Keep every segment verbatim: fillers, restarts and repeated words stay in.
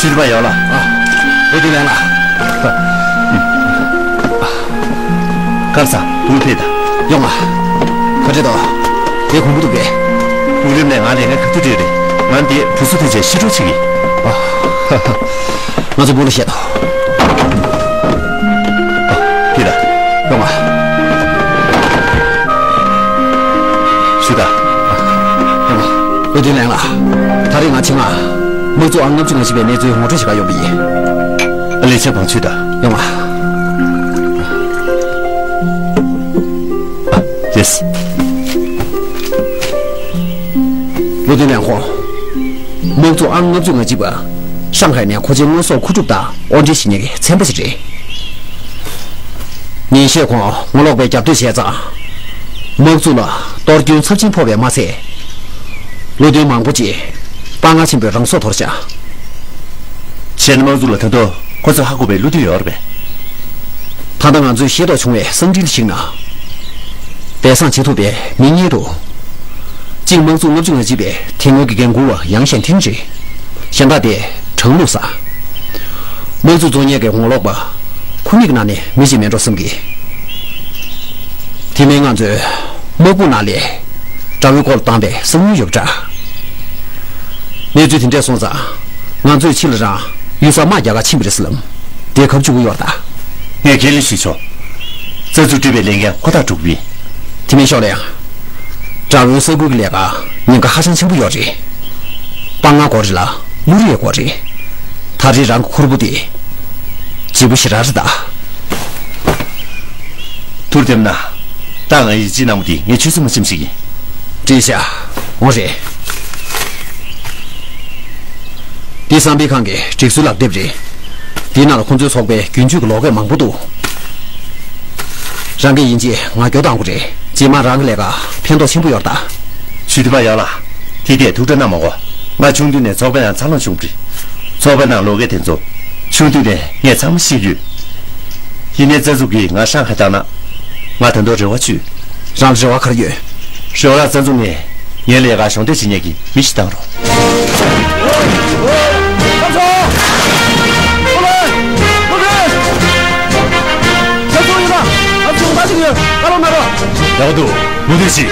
ཤུལ་མ་ཡོང་ལ། ཨ། བློ་མཐུན་ལགས། ཁམས་བཟང་། བུ་ཕེབས་དང་། ཡོང་ང་། ག་འདྲ་འདུག་དེ་གོང་བུ་འདུག་གས། དབུ་རིམ་ནས་ང་ལས་ཀ་ག་དུས་སྤྲད་རེད། ང་འདི་བུ་སུ་དེ་ཆེ་ཤི་འགྲོ་ཆེ་གི། ཨ། ང་ཚོ་བུ་ལ་བཤད་དོ། ཕེབས་དང་། ཡོང་ང་། ཤུ་དང་། ཡོང་ང་། བློ་མཐུན་ལགས། ད་རེས་ང་ཆེད་མངགས། དམག་འཛུགས་ཨང་ལྔ་བཅུ་ང་གཅིག་པའི་གནས་ཚུལ་ངོ་སྤྲོད་བྱེད་གར་ཡོང་བ་ཡིན། ལས་བྱེད་པ་ཤུ་དང་། ཡོང་ང་། ཡེས། བློ་མཐུན་ལགས། དམག་འཛུགས་ཨང་ལྔ་བཅུ་ང་གཅིག་པ། ཧྲང་ཧའེ་ནས་མཁོ་ཆས་དངོས་ཟོག་མཁོ་སྒྲུབ་དང་དབོར་འདྲེན་བྱེད་མཁན་གྱི་ཚན་པ་ཞིག་རེད། ཉིན་ཤས་གོང་ངོ་ལོག་པས་རྒྱབ་གཏོད་བྱས་ཙང་། དམག་འཛུགས་ལ་གཏོར་སྐྱོན་ཚབས་ཆེན་ཕོག་པས་མ་ཚད། བློ་མཐུན་མང་པོ་ཅིག་དཔའ་ངར་ཆེན་པོས་རང་སྲོག་དོར་བཞག་བྱས་ན་དམག་འཛུགས་ལ་ད་དུང་ཁོ་ཚོས་ཧ་གོ་བའི་བློ་མཐུན་ཡོད་རེད་པས། ད་ལྟ་ང་ཚོས་ཤེས་རྟོགས་བྱུང་བའི་གསང་འཕྲིན་ལ་གཞིགས་ན། སྦས་གསང་བྱེད་ཐུབ་པའི་མི་གཉིས་འདུག་གཅིག་དམག་འཛུགས་ལྔ་བཅུ་ང་གཅིག་པའི་དེ་སྔོན་གྱི་འགན་འཁུར་བ་ཡང་ཞན་ཐིན་རེད། གཞན་དག་དེ་ཁྲང་ལུའུ་ཟེར། དམག་འཛུགས་གཙོ་གཉེར་གྱི་ངོ་ལོག་པ་ཁོ་གཉིས་ཀྱི་ནང་ནས་མི་གཅིག་མེད་འགྲོ་བསམ་གི། དེ་མིན་ང་ཚོས་དམག་དཔུང་ནང་ལས་དགྲ་བོའི་མགོ་ལ་བཏང་པའི་གསང་མྱུལ་ཡོད་པ་འདྲ། གནས་ཚུལ་དེ་འདྲས་སོང་ཙང་ང་ཚོས་ཕྱི་ལ་རང་གཡུལ་སར་དམག་རྒྱག་གར་ཕྱིན་པ་རེད་ཟེར་ལབ། དེ་ཁབ་བཅུག་གི་ཡོད་ད། ངས་ཁས་ལེན་ཞུས་ཆོག་རྩ་འཛུགས་སྤྲུལ་པའི་ལས་འགན་ཁོ་ཐག་གྲུབ་པ་ཡིན། དེ་མིན་ཤོག་ལེ། དགྲ་བོའི་ས་ཁུལ་གྱི་ལས་ཀ་ཉེན་ཁ་ཧ་ཅང་ཆེན་པོ་ཡོད་རེད། དཔའ་ངར་དགོས་རེད་ལ་བློ་རིག་ཡང་དགོས་རེད། ད་རེས་རང་གི་ཁུར་པོ་དེ་ལྗིད་པོ་ཞེ་དྲག་རེད་ད། ཐུགས་རྗེ་གནང་། ད་ང་ཡིས་ཅི་གནང་བ་དེ་ངས་ཆུད་ཟོས་མ་ཕྱིན་ཞིག་ཡིན། བཀྲ་ཤིས། འོང་རེད། འདི་བསམ་འཕེལ་ཁང་གི་སྒྲིག་སྲོལ་ལག་དེབ་རེད། འདིའི་ནང་ལ་ཁོང་ཚོའི་ཚོགས་པའི་རྒྱུན་སྤྱོད་ཀྱི་ལོགས་ཀ་མང་པོ་འདུག་རང་གིས་ཡིན་གཅིག་ང་རྒྱུགས་བཏང་དགོས་རེད། རྗེས་མ་རང་གི་ལས་ཀ་ཕན་ཐོགས་ཆེན་པོ་ཡོད་ད། ཞུ་དེ་མ་ཡག་ལ། དེ་དེ་ཐུགས་ཁྲལ་གནང་མ་དགོས། ང་ཆུང་དུས་ནས་ཚོགས་པའི་ནང་འཚར་ལོངས་བྱུང་བ་རེད། ཚོགས་པའི་ནང་ལོགས་ཀ་དེ་ཚོ་ཆུང་དུས་ནས་ངས་ཚང་མ་ཤེས་ཡོད། ཡིན་ནའི་རྩ་འཛུགས་ཀྱིས་ང་ཧྲང་ཧའེ་བཏང་ན། ང་ད་དུང་རེ་བ་བཅོལ། རང་ལ་རེ་བ་ག་རེ་ཡོད། རེ་བ་ལ་རྩ་འཛུགས་ནས་ངའི་ལས་ཀར་གཞོགས་འདེགས་བྱེད་མཁན་གྱི་མི་ཞིག་བཏང་རོགས། ཡག་པོ་འདུག་མུ་མཐུད་བྱེད།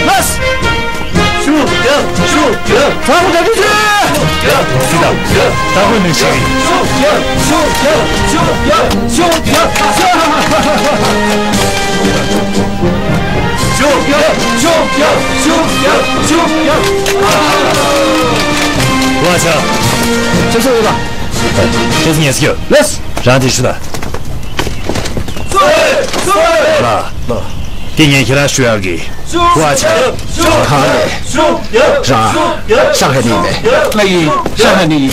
ལགས། ཚང་མ་གྲ་སྒྲིག་བྱེད། ད་དགོས་ནས་ཤིག་ཝ་ཆ། ཁྱེད་ཚོ་ཡོད་ལ། ཁྱེད་ཚོ་ངས་སྐྱོ། ལེས། རང་དེ་ཞུ་ད། ལ། དེ་ངས་ཁྱེད་རང་ཞུ་ཡག་གི། ཝ་ཆ། གང་ལས། རང་། ཧྲང་ཧའེ་ནས་ཡིན་པས། ལགས་ཡིན། ཧྲང་ཧའེ་ནས་ཡིན།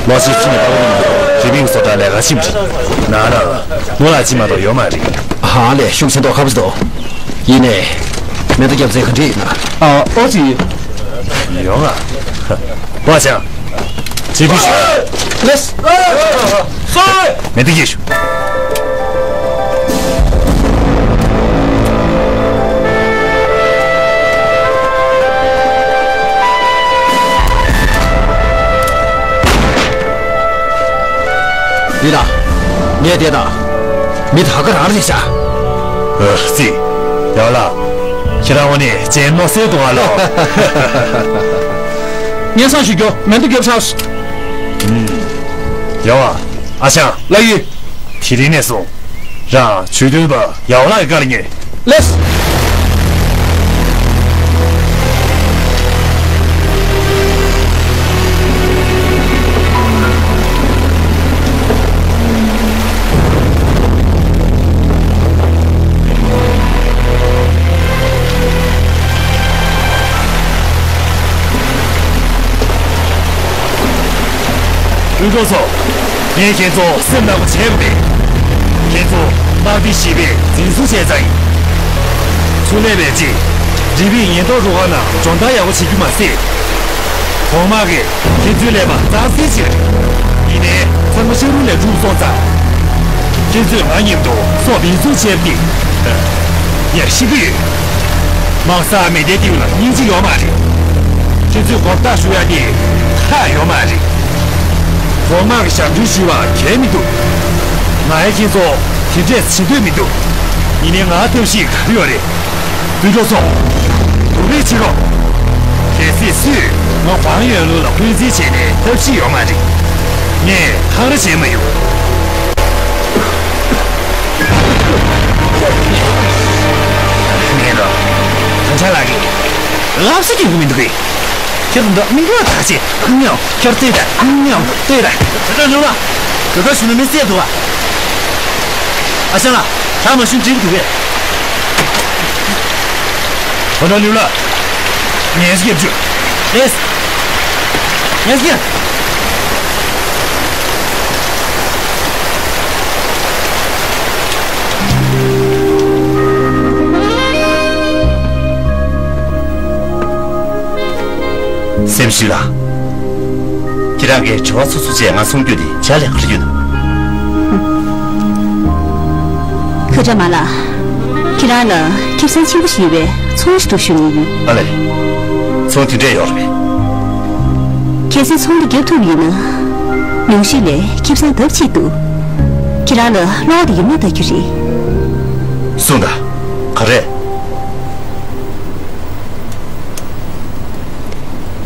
ལོ་གཅིག་ཕྱིན་ནས་ད་བར་རི་པིན་གྱི་བཟོ་གྲྭ་ལས་ཀ་ཕྱིན་པ་རེད། ན་ན། ནོར་ལ་ཅི་མ་གཏོགས་ཡོད་མ་རེད། ཧང་ལས་ཤུགས་ཆེན་ཏོག་ཁ་པོ་ཟིག་འདུག་ཡིན་ནས། མེ་མདའ་རྒྱབ་རྩལ་ག་འདྲས་ཡིན་ན། ཨ་ཨོ་ཙི། ཡོང་ང་། ཝ་ཆ། ཇི་ཕི་ཤི། ལེས། མེ་མདའ་རྒྱབ་ཤོག་འདི་ལ། ངས་བལྟས་ན། མི་ད་ག་རང་རེད་ཤག་ཨ་ཙི། ཡང་ལ། ཁྱེད་རང་འོ་ནས་ཅན་མནོ་སེལ་གཏོང་ཨ་ལོ། སྙན་སེང་ཞུ་རྒྱུ་མེ་མདའ་རྒྱབ་ཤག་ཨུམ། ཡ་ཝ། ཨ་ཞང་། ལགས་ཡིན། དེ་རིང་ནས་བཟུང་། རང་ཇུས་འདོན་པ་ཡང་ལ་གི་བཀའ་ལ་ཉན། ལེས། དབུ་གྲོགས་ཚོ། ངས་ཁྱེད་ཚོ་སེམས་ནག་པོ་བྱས་པ་མེད། ཁྱེད་ཚོ་དམག་སྡེ་བཞི་པས་འཛིན་བཟུང་བྱས་ཚར་ཡིན། ཚུར་སླེབས་པའི་རྗེས། འབྲས་བུའི་ཉེན་རྟོག་རུ་ཁག་ནང་སྦྱོང་བརྡར་ཡག་པོ་བྱེད་རྒྱུ་མ་ཟད། གོང་དམག་གིས་ཁྱེད་ཚོའི་ཀླད་པ་གཙང་སེལ་བྱས་རེད། ཡིན་ནའི་ཚང་མ་ཤ་རུས་ལས་གྲུབ་སོང་ཙང་། ཁྱེད་ཚོས་ང་མཉམ་དུ་སྲོག་འབེན་བཟུང་བྱས་པ་འདི། ཡར་ཤི་གི་ཡོད། དམག་ས་མེ་མདའི་སྟེང་ལ་སྙིང་རྗེ་ཡོད་མ་རེད། ཁྱེད་ཚོས་གོ་བརྡ་ཞུ་ཡ་དེ་ཁག་ཡོད་མ་རེད། གོང་དམག་གི་ཞབས་འདྲེན་ཞུ་བ་གལ་མི་འདུག་ང་ཡང་ཁྱེད་ཚོ་དེ་འདྲས་བྱེད་འདོད་མི་འདུག་ཡིན་ནའི་ང་ཐབས་ཤེས་ག་རེ་ཡོད་རེད། དབུ་གྲོགས་ཚོ། སྡུག་རུས་བྱེད་རོགས། གལ་སྲིད་སུས་ང་ཝང་ཡོན་ལུ་ལ་འཁོན་འཛིན་བྱས་ནས་ཐབས་ཤེས་ཡོད་མ་རེད། ངས་འཁང་ར་བྱེད་མ་ཡོང་། ངས་རོ། ད་ཆ་ལགས་ཀྱིས། ལབ་ས་ཀྱི་མི་འདུག་གས། ཁྱེད་ཚོ་འདི་མི་འགྲོ་ཐག་ཆད། ཉོ། ཁྱོད་ལྟོས་དང་། ཉོ། ལྟོས་དང་། ད་ལྟ་ཉོ་ལ། ད་ལྟ་ཞུ་ན་མི་བསད་འདུག་ཨ། ཨ་ཞང་ལགས། ད་མ་ཞུ་འགྲིག་འདུག་གས། ཨོ་ན་ལུས་ལ། ངས་སྐྱབས་བཅོལ། ལེས། ངས་སྐྱབས། སེམས་ཤུལ་ལ། ཁྱེད་རང་གིས་དྲི་བ་སོ་སོ་བྱས་ང་ཚོང་བསྐྱོད་དེ་བྱ་ལས་ག་རེ་ཡོད་ན། ཁ་ཏྲ་མ་ལགས། ཁྱེད་རང་ལ་ཁེ་བཟང་ཆེན་པོ་ཞིག་ཡོད་པའི་ཚོང་ཞིག་འདུག་ཞུ་ནི་ཡིན། ཨ་ལས། ཚོང་དེ་འདྲས་ཡོད་རེད། གལ་སྲིད་ཚོང་འདི་བརྒྱབ་ཐུབ་ཡིན་ན། ཉུང་ཤོས་ལས་ཁེ་བཟང་ལྡབ་གཅིག་འདུག་ཁྱེད་རང་ལ་བློ་དེ་ཡོད་མ་ལྟ་རྒྱུ་རེད། གསུངས་དང་། ག་རེ།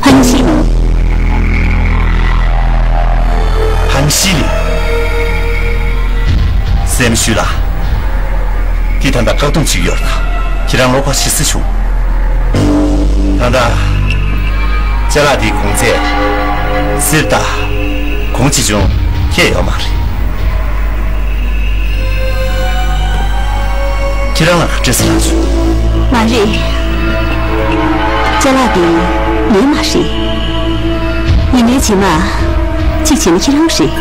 ཧན་ཤི་ལི། ཧན་ཤི་ལི། སེམས་ཤུལ་ལ། འདི་ད་ལྟ་བཀག་སྡོམ་བྱེད་ཀྱི་ཡོད་རེད་ད། ཁྱེད་རང་བློ་ཁོག་ཇེ་གསལ་བྱུང་། ད་ལྟ། ཅ་ལག་འདིའི་གོང་ཚད། གསེར་རྟ། གོང་ཆེ་ཆུང་ཁྱད་ཡོད་མ་རེད། ཁྱེད་རང་ལ་ག་འདྲས་ལབ་བྱུང་། མ་རེད། ཅ་ལག་འདི་ངའི་མ་རེད། ཡིན་ནའི་རྗེས་མ་གཅིག་བྱས་ན་ཁྱེད་རང་རེད།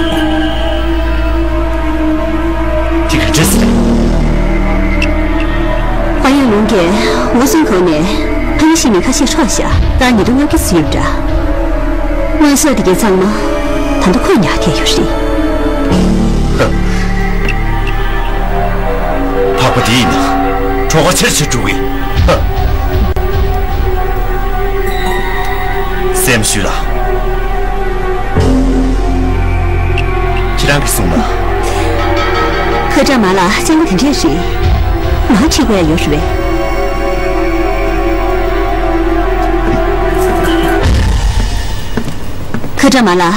འདི་ག་འདྲས་རེད། ཧྥ་ཡན་ལུང་གིས་འུ་ཚོའི་སྒོ་ནས་ཧན་ཤི་མི་ཁ་ཤས་འཕྲོག་བཞག་ད་ཉིས་སྟོང་ལྔ་བརྒྱ་ཙམ་ཡོད་འདྲ། དངོས་ཟོག་དེ་གའི་ཚང་མ་ད་ལྟ་ཁོས་ཉར་བསྡད་ཡོད་རེད། འཕགས་པ་དེ་ཡིན་ན་གྲོགས་པོ་ཆེར་ཆེར་འགྲོ་གི། སེམས་ཤུལ་ལ། ཁྱེད་རང་གིས་གསུངས་ན། ཁ་ཏྲ་མ་ལགས་སྤྱང་པོ་དེ་འདྲས་རེད། མ་ཁྲིད་དགོས་ཡ་ཡོད་རེད་པས། ཁ་ཏྲ་མ་ལགས།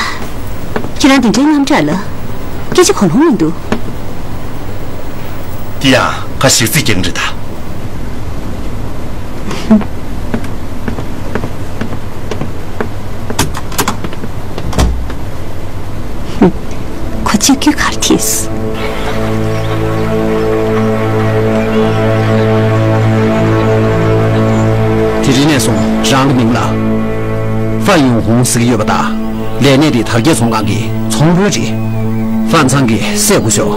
ཁྱེད་རང་དེ་འདྲའི་རྔམ་དྲག་ལ། སྐད་ཆ་གོ་ལོང་མི་འདུག་དེ་ཡང་ཁ་ཞིག་རྩིས་རྒྱག་འདྲི་ད། ཁོ་གཅིག་གིས་གར་ཐིས། དེ་རིང་ནས་བཟུང་རང་གི་མིང་ལ་ཧྥན་ཡུང་ཧུང་ཟེར་གྱི་ཡོད་པ་དང་། ལས་གནས་དེ་དར་རྒྱས་ཚོང་ཁང་གི་ཚོང་དཔོན་རེད། ཧྥན་ཚང་གི་སྲས་སྐུ་ཞབས།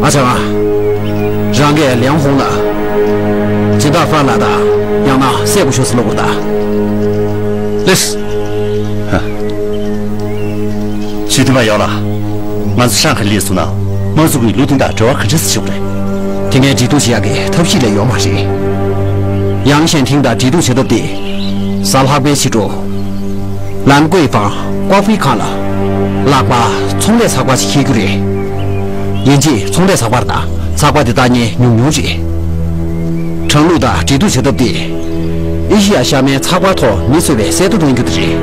ཨ་ཅག་ཨ། རང་གིས་ལིའང་ཧུང་ལ་སྦྱིན་བདག་ཧྥན་ལགས་དང་ཡང་ན་སྲས་སྐུ་ཞབས་སུ་སློབ་དགོས་ད། ལེས། ཧ། ཞུ་དུ་མ་ཡོང་ལ། ང་ཚོ་ཧྲང་ཧའེ་སླེབས་སོང་ན་དམངས་གཙོ་གི་ལུགས་མཐུན་དང་འབྲེལ་བ་ག་འདྲ་སེ་བྱེད་དགོས་རེད། དེ་ངས་འབྲེལ་གཏུག་བྱེད་ཡག་གི་ཐབས་ཤེས་ལས་ཡོད་མ་རེད། ཡང་ཞན་ཐིང་དང་འབྲེལ་གཏུག་བྱེད་ཐབས་དེ། གཟའ་ལྷག་པའི་ཕྱི་དྲོ། ལན་ཀུའེ་ཧྥང་ཀོ་ཧྥི་ཁང་ལ། ལྷག་པར་ཚོང་ལས་ཚགས་པར་ཞིག་འཁྱེར་རྒྱུ་རེད། ཡིན་གཅིག་ཚོང་ལས་ཚགས་པར་དང་ཚགས་པར་དེ་ལྟ་མཁན་ཉུང་ཉུང་རེད། ཁྲང་ལུག་དང་འབྲེལ་གཏུག་བྱེད་ཐབས་དེ། ཨེ་ཤི་ཡ་ཤར་མའི་ཚགས་པར་ཐོག་མི་གསོད་པའི་གསལ་ཐོ་སྟོན་རྒྱུ་དེ་རེད།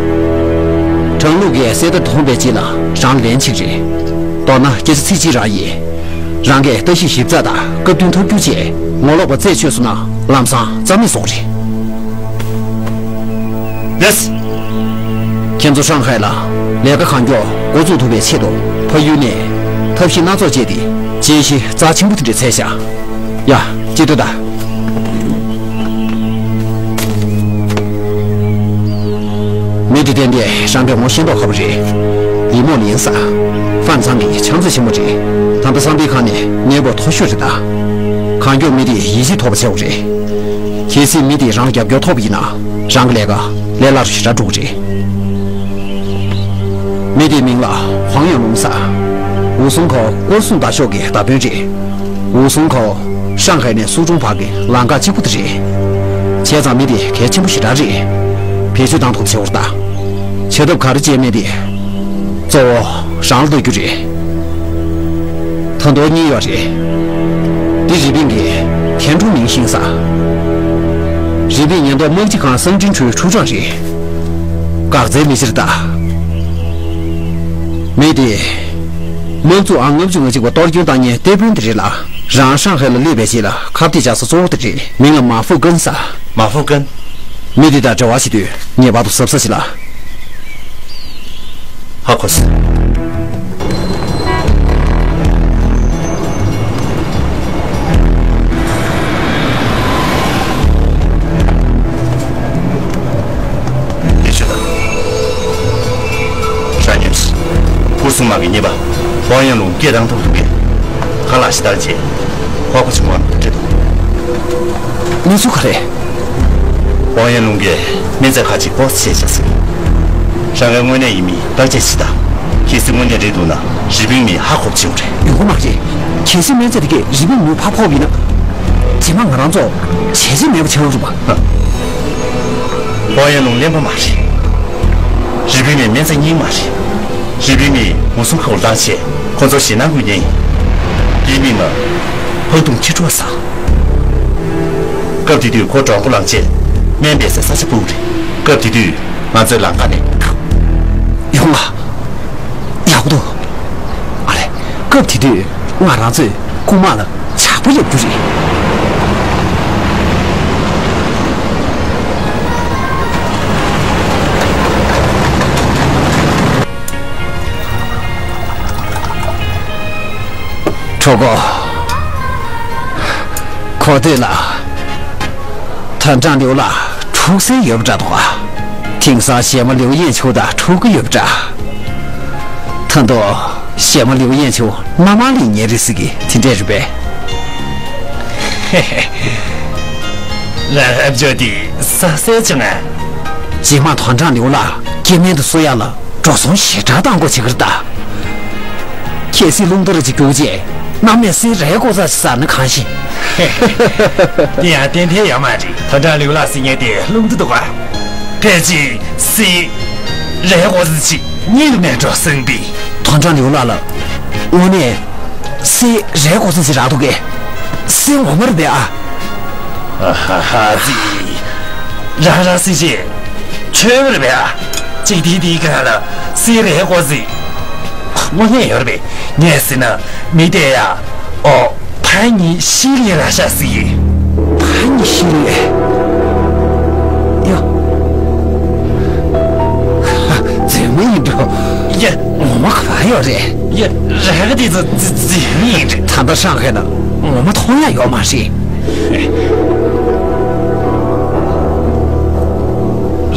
ཁྲང་ལུག་གིས་གསལ་ཐོ་དེ་མཐོང་པའི་རྗེས་ལ་རང་ལན་ཆིག་རེད། མདོར་ན་སྐད་ཆ་ཚིག་གཅིག་རང་ཡིན། རང་གིས་ལྟ་ཞིབ་ཞིབ་ཚགས་དང་སྐབས་བསྟུན་ཐབས་སྐྱོ་བྱས་ངོ་ལོག་པ་རྩད་ཆོད་སོང་ན་ལམ་སང་རྩ་མེད་བཟོ་གི་རེད། ལགས། ཁྱེད་ཚོ་ཧྲང་ཧའེ་ལ་ལས་ཀ་གང་མགྱོགས་འགོ་འཛུགས་ཐུབ་པའི་ཆེད་དུ་ཕ་ཡུལ་ནས་ཐབས་ཤེས་སྣ་ཚོགས་སྤྱད་དེ་དཔྱད་གཞི་རྩ་ཆེན་པོ་དེ་འདྲ་འཚོལ་བཞག་ཡ། ཅི་ལྟོས་དང་། མི་ འཇིག་རྟེན་འདི་རང་པས་ངོ་ཤེས་མདོག་ཁ་པོ་རེད། ཡིད་མོག་ལེན་ས། ཧྥན་ཚང་གི་ཕྱག་མཛོད་ཆེན་མོ་རེད། ད་ལྟ་བསམ་པའི་ཁ་ནས་གནས་སྐབས་མཐོ་ཤོས་རེད་ད། གང་མགྱོགས་མི་དེ་ཡིད་ཆེས་ཐོབ་པ་བྱེད་དགོས་རེད། གལ་སྲིད་མི་དེས་རང་ལ་རྒྱབ་སྐྱོར་ཐོབ་པ་ཡིན་ན། རང་གི་ལས་ཀ་ལས་སླ་རུ་ཞེ་དྲག་འགྲོ་གི་རེད། མི་དེའི་མིང་ལ་ཧོང་ཡང་ལུང་ཟེར། ཝུའུ་སུང་ཁའོ་སྐོར་སྲུང་ཟླ་ཤོག་གི་བརྡ་དཔོན་རེད། ཝུའུ་སུང་ཁའོ་ཧྲང་ཧའེ་ནས་སུའུ་ཀྲུང་བར་གྱི་ལམ་ཁ་གཅིག་པུ་དེ་རེད། བྱས་ཙང་མི་དེ་གལ་ཆེན་པོ་ཞེ་དྲག་རེད། བེད་སྤྱོད་བཏང་ཐུབ་ཟེར་བ་ད། བྱ་ཐབས་ག་རེ་བྱས་མེད་དེ། གཙོ་བོ་རང་ལ་ལྟོས་རྒྱུ་རེད། ད་མདོ་གཉིས་ཡོད་རེད། འདི་རི་པིན་གྱི་ཐན་ཀྲུང་མིང་ཤིང་ས། རི་པིན་ཉེན་རྟོག་དམག་སྤྱི་ཁང་གསང་འཕྲིན་ཁྲུའི་ཁྲུའུ་ཀྲང་རེད། འགག་རྩའི་མི་སེར་ད། མི་དེ། དམག་འཛུགས་ཨང་ལྔ་བཅུ་ང་གཅིག་པ་གཏོར་སྐྱོན་བཏང་མཁན་སྟེགས་དཔོན་དེ་རེད་ལ། རང་ཧྲང་ཧའེ་ལ་སླེབས་པའི་རྗེས་ལ་ཁ་གཏད་བཅག་ས་གཙོ་བོ་དེ་རེད། མིང་ལ་མ་ཧྥུ་ཀུན་ཟེར། མ་ཧྥུ་ཀུན། མི་དེ་དང་འབྲེལ་བ་བྱེད་དུས་ངེས་པར་དུ་གཟབ་གཟབ་བྱེད་ལ། ཧ་གོ་སོང་། ཡེ་ཤེས་དང་། ཧྲ་ཉམས། ཧུར་སུ་མ་གི་གཉིས་པ། ཧོང་ཡང་ལུང་སྐད་བཏང་ཐུབ་འདུག་གས། ཁ་ལག་ཞིག་ལྟར་བྱས། ཧོ་ཁོ་ཆུང་བ་འདྲི་འདུག་གནས་ཚུལ་ག་རེ། ཧོང་ཡང་ལུང་གིས་སྨན་རྫས་ཁག་ཅིག་པོ་སི་བྱས་བྱས་ཟིན། ཧྲང་ཧའེ་དངོས་གནས་ཡིན་མིན་བརྟག་དཔྱད་བྱེད་དང་། གལ་སྲིད་དངོས་གནས་རེད་འདུག་ན་རི་པིན་མིས་ཧ་གོ་བྱེད་དགོས་རེད། ཡོང་གི་མ་རེད། གལ་སྲིད་སྨན་རྫས་དེ་གས་རི་པིན་མིས་ཕར་ཕོག་པ་ཡིན་ན། རྗེས་མ་ང་རང་ཚོ་བྱས་རྗེས་མེད་པ་ཆགས་འགྲོ་བ། ཧོང་ཡང་ལུང་གླེན་པ་མ་རེད། རི་པིན་མིས་སྨན་རྫས་རྙིང་མ་རེད། རི་པིན་མིས་ཝུའུ་སུང་ཁའོ་བཏང་བྱས་ཁོ་ཚོར་ཞེད་སྣང་དགོས་ངེས་ཡིན། དེའི་མིང་ལ་ཕག་དུང་ཁྱི་ཁྲོ་ཟེར། སྐབས་དེ་དུས་ཁོ་གྲོགས་པོ་ལངས་བྱས་སྨན་སྦས་སའི་ས་ཆ་སྤུ་གུ་རེད། སྐབས་དེ་དུས་ང་ཚོའི་ལམ་ཁ་ནས། ཡོང་ང་། ཡག་པོ་འདུག་ཨ་ལས། སྐབས་དེ་དུས་ང་རང་ཚོས་རྐུན་མ་ལ་ཇག་པ་རྒྱབ་རྒྱུ་རེད། གྲོགས་པོ། གོ་ཐོས་ལ། དོན་གྲུབ་ལིའུ་ལགས་འཁྲུག་སེ་ཡོད་པ་འདྲ་འདུག་ག་དེང་སང་གཞས་མ་ལིའུ་ཡན་ཆོས་དང་འཁྲུག་གི་ཡོད་པ་འདྲ། ད་དུང་གཞས་མ་ལིའུ་ཡན་ཆོས་མནའ་མ་ལེན་མཁན་རེད་ཟེར་གི་དེ་འདྲས་རེད་པས། རང་ཨ་ཅོ་དེ་ས་སེ་བྱུང་ང་། རྗེས་མ་དོན་གྲུབ་ལིའུ་ལགས་སྐྱེ་དམན་དུ་གསོ་ཡག་ལ་འགྲོ་སོང་ཞེ་དྲག་གཏང་དགོས་བྱེད་ཀྱི་རེད་ད། གལ་སྲིད་རླུང་རྟ་རེ་ཅིག་རྒྱུགས་རྗེས་གནམ་ནས་གསེར་རེ་ཀོ་ཙ་ཟེར་ན་གང་ཤེས། དེ་ཡང་ཏན་ཏན་ཡོད་མ་རེད། དོན་གྲུབ་ལིའུ་ལགས་ཟེར་མཁན་དེ་རླུང་རྟ་འདུག་ག་ཕལ་ཆེར་གསེར་རེ་ཀོ་ཙ་ཅིག་རྙེད་དུ་མེད་འགྲོ་སོང་པས། དོན་གྲུབ་ལིའུ་ལགས་ལ་དངོས་གནས་གསེར་རེ་ཀོ་ཙ་ཅིག་རག་འདུག་གས། གསེར་ངོ་མ་རེད་པས་ཨ། ཨ་ཧ་ཧ་ཙི། རང་རང་སྲིད་ཇེ། ཆོས་རེད་པས་ཨ། གཅིག་དེ་དེའི་སྒང་ལ་སྲིད་རེད་ཧོ་ཙི། དངོས་གནས་ཡོད་རེད་པས། ངས་ཟེར་ན་མི་དེ་ཡ། ཨོ། ཕ་ཉི་ཤི་ལི་ར་ཤ་སི། ཕ་ཉི་ཤི་ལི། ཡ། རྫུན་མ་ཡིན་འགྲོ། ཡ། ངོ་མ་ག་པར་ཡོད་རེད། ཡ། ར་ག་དེ་ཚོ་རྫུན་མ་ཡིན་འགྲོ། ད་ལྟ་ཧྲང་ཧའེ་ན་ངོ་མ་མཐོང་ཡ་ཡོད་མ་རེད།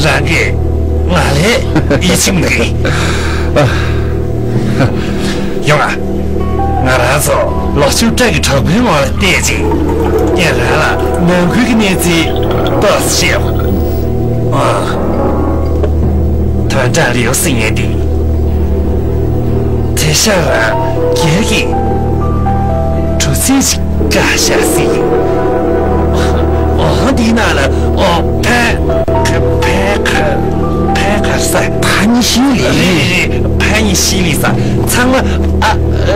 རང་གིས་ང་ལ་ཡིད་ཆེས་མི་དགོས། ཡོང་ང་། ང་རང་ཚོ་ལོ་བཅུ་ཕྲག་གི་གྲོགས་པོའི་ངོ་ལ་བལྟས་རྗེས། ངས་རང་ལ་ནང་ཁུལ་གྱི་གནས་ཚུལ་ཏོག་ཙམ་བཤད། ཨ། དོན་གྲུབ་ལིའུ་ཟེར་མཁན་དེ། དེང་སང་རང་སྒེར་གྱི་གྲུ་གཟིངས་ཤིག་བཀག་བཞག་ཟིན། འོ་འདིའི་ནང་ལ་འོ་ཕན་ཕན་ཕན་ག་ས། ཕ་ཉི་ཤི་ལི། རེད་རེད་རེད། ཕ་ཉི་ཤི་ལི་ས་ཚང་མ། ཨ་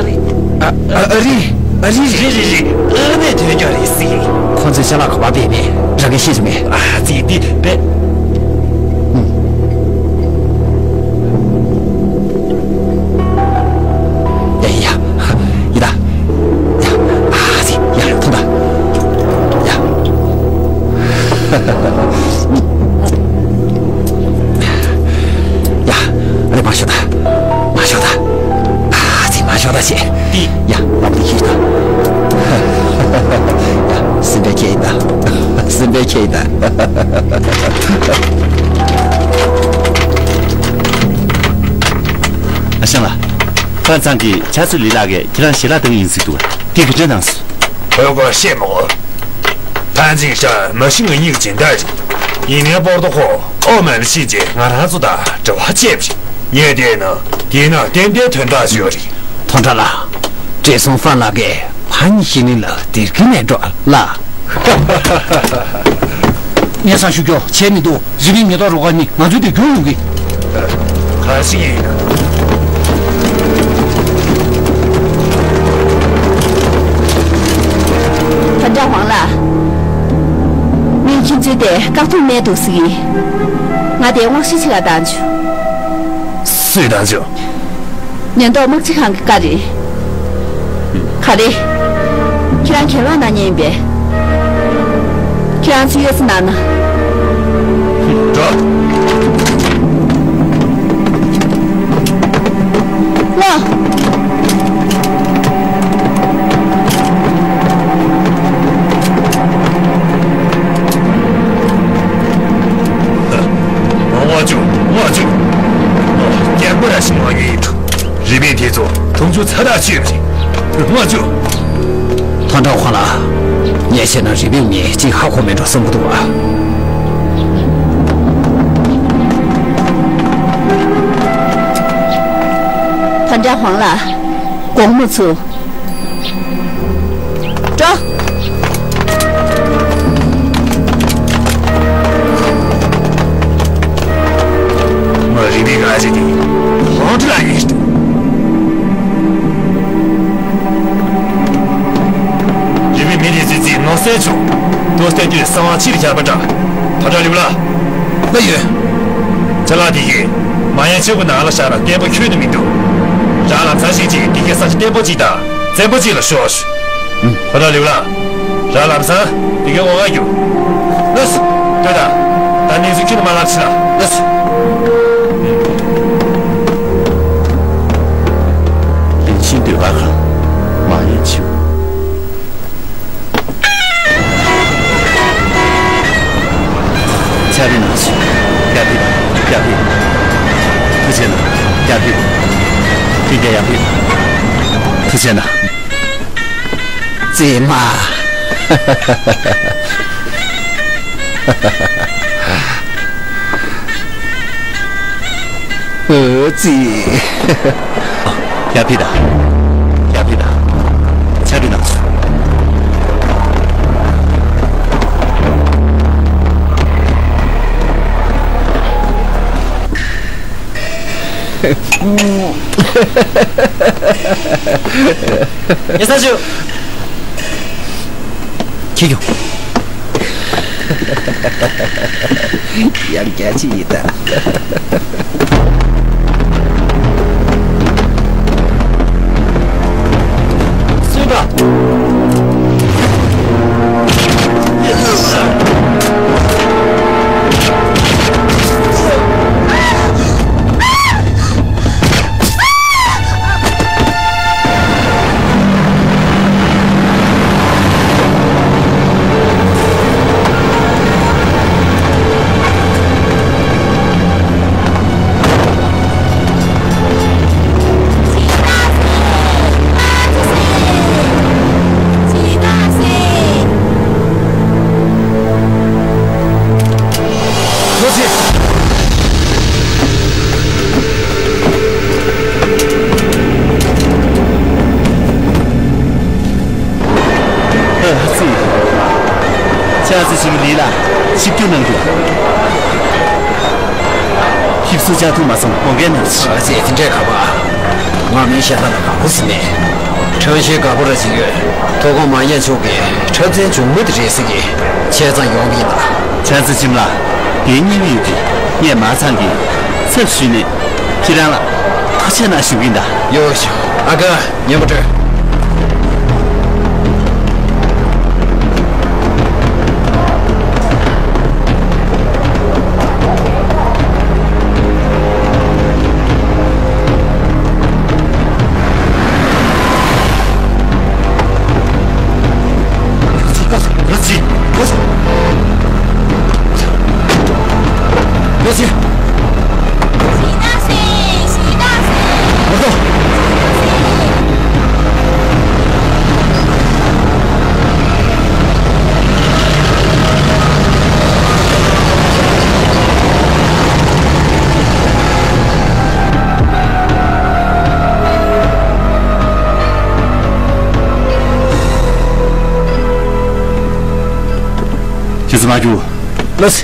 རེད། ཨ་རེད། ཨ་རེད་རེད། རེད་རེད་རེད། ཨ་ནས་ཐོན་རྒྱུ་རེད་ཟེར། ཁོ་ཚོས་ཅ་ལག་ག་པར་སྤེལ་མེད། རང་གིས་ཤེས་ཀྱི་མེད། ཨ་ཙི། འདི་བེད། ཡ་ཡ་ཡ། ཡི་ད། ཡ། ཨ་ཙི། ཡ། ཐོངས་ད། ཡ། ཡ། ཨ་ནི་མར་ཤོག་ད། མར་ཤོག་ད། ཨ་ཙི། མར་ཤོག་ད་ཅེས། ཏི། ཡ། ལམ་དུ་ཁྱེར་ད། ཡ། སེམས་པས་ཁྱེར་ཡིན་ད། སེམས་པས་ཁྱེར་ཡིན་ད། ཕན་ཚང་གིས་ཆ་ཚུལ་ལི་ལགས་ཀྱིས་ཁྱེད་རང་ཞལ་ལག་བཏང་ཡིན་ཟེར་འདུག་དེ་ག་འདྲ་གནང་སོང་། ཁོས་ཁོ་བཤད་མོ། ཕན་ཚིག་ཧྲ་མ་ཤི་ང་གཉིས་ཀྱི་སྦྱིན་བདག་རེད། ཡིན་ནའི་པོར་ཏོ་ཁོ་ཨོ་མན་ཤི་ཅེ་ང་རང་ཚོ་དང་འབྲེལ་བ་བཅད་པ་རེད། ངས་བལྟས་ན་དེ་ན་ཏན་ཏན་དོན་དག་ཞིག་ཡོད་རེད། ཐོང་ཁྲ་ལགས། བགྲེས་སོང་ཧྥང་ལགས་ཀྱིས་ཕ་ཡི་ཤི་ནི་ལ་དེར་གི་ནས་འགྲོ་ལ། ངས་སང་ཞུ་སྐྱོ་བྱས་མི་འདུག་རི་པིན་མེ་ཏོག་རོ་ཁ་ནི་ང་ཚོའི་དེ་རྒྱུག་ཡོང་གི། ག་ཞིག་ཡིན། ད་ལྟ་ཝང་ལགས། ངས་ཁྱིམ་མཚེས་དེ་བཀག་ཐུབ་མེད་འདུག་ཟེར་གི། ང་དེ་དབང་ཤེད་ཆེ་ལ་བཏང་བྱུང་། སུས་བཏང་བྱུང་། ཉེན་རྟོག་དམག་སྤྱི་ཁང་གི་བཀའ་རེད། ག་རེ། ཁྱེད་རང་གྱེན་ལོག་གནང་མཁན་ཡིན་པས། ཁྱེད་རང་ཚོ་གཡོལ་ས་གནང་ན། འགྲོ། ལོ། ཝང་ཅུན། ཝང་ཅུན། སྐྱེ་བོ་ར་ཞིག་མ་ཡིན་འདུག་རི་པིན་དེ་ཚོ་མཐོང་ཆུང་ཚ་ཐག་ཆོད་པ་རེད། ཝང་ཅུན། ཐང་ཀྲང་ཧོང་ལགས། ངས་བཤད་ན་རི་པིན་མི་གཅིག་ཧ་གོ་མེད་འགྲོ་བསམ་གྱི་འདུག་ཨ། ཐང་ཀྲང་ཧོང་ལགས། དགོང་མོ་ཚུ། འགྲོ། ང་རི་པིན་ང་ཅི་དེ་ཧོང་ཏི་ལ་ཡིན། རི་པིན་མི་དེ་ཙི་ཙི་ནོར་སྲན་བྱུང་། ཏོ་སྟེ་དུས་གསང་བ་ཕྱིར་གྱར་པ་འདྲ། ད་ལྟ་ལིའུ་ལགས། ལ་ཡོད། ཅ་ལག་དེ་གས་མ་ཡན་ཆོས་ཀྱི་ནང་ལ་བཞག་ན་བརྟན་པོ་ཁྱོན་ནས་མི་འདུག་རང་ལམ་སང་ཤེད་ཅིག་དེ་གས་ས་ཆ་བརྟན་པོ་ཅིག་དང་བཙན་པོ་ཅིག་ལ་ཤོག་ཨ། ད་ལྟ་ལིའུ་ལགས། རང་ལམ་སང་དེ་གས་འོ་ག་རྒྱུག་ལགས་སོ། ལྟོས་དང་། ད་གནས་ཚུལ་ཁྱོན་ནས་མ་ལབ་ཕྱིན་ལ། ལགས་སོ། བདེན་ཤིང་ཟློས་གར་ཁང་། མ་ཡན་ཆོས། ཕྱག་རིང་ནང་ཞིག་རྒྱ་ཕིབས། རྒྱ་ཕིབས། ཐུགས་རྗེ་གནང་། རྒྱ་ཕིབས། ཁྱེད་རྒྱ་ཡར་ཕིབས། ཐུགས་རྗེ་གནང་། རྩེ་མ། ཨོ་ཙི། རྒྱ་ཕིབས་དང་། རྒྱ་ཕིབས་དང་། ཕྱག་རིང་ནང་སོང་། ཡ་ས་ཞུ། ཁྱེད་ཀྱང་། ཡང་རྒྱ་ཆེ་ཡིན་ད། སུས་པ། ཨ་ཙི། ཅང་ཙེ་ཞིབ་ལི་ལ་ཞིབ་འཇུག་གནང་རྒྱུ། ཞིབ་འཚོལ་བྱ་ཐུབ་མ་སོང་། དགོངས་འགལ་གནང་ཞིག་ཨ་ཙི། དེ་འདྲས་ག་པ། ང་མིན་གཞན་དག་ལ་དགའ་པོ་ཟིན་མེད། ཁྲང་ཤེས་དགའ་པོ་ར་ཅིག་ཡོད། ཐོག་ཁོང་མ་ཡན་ཆོས་ཀྱིས་འཁྲབ་ཚན་བྱུང་མ་དེ་རེད་ཟེར་གི། བྱས་ཙང་ཡོང་གི་ཡིན་ད། ཅང་ཙེ་ཞིབ་ལ། དེའི་སྙིང་རུས་ཀྱིས་ངས་མ་ཚང་གི་ཚབ་ཞུས་ནས། ཁྱེད་རང་ལ་ཐུགས་རྗེ་གནང་ཞུ་གི་ཡིན་ད། ཡོ་ཞོ། ཨ་ཁ། ཉན་པ་སྤྲོད། ཙི་མ་རྒྱུག་ལོས།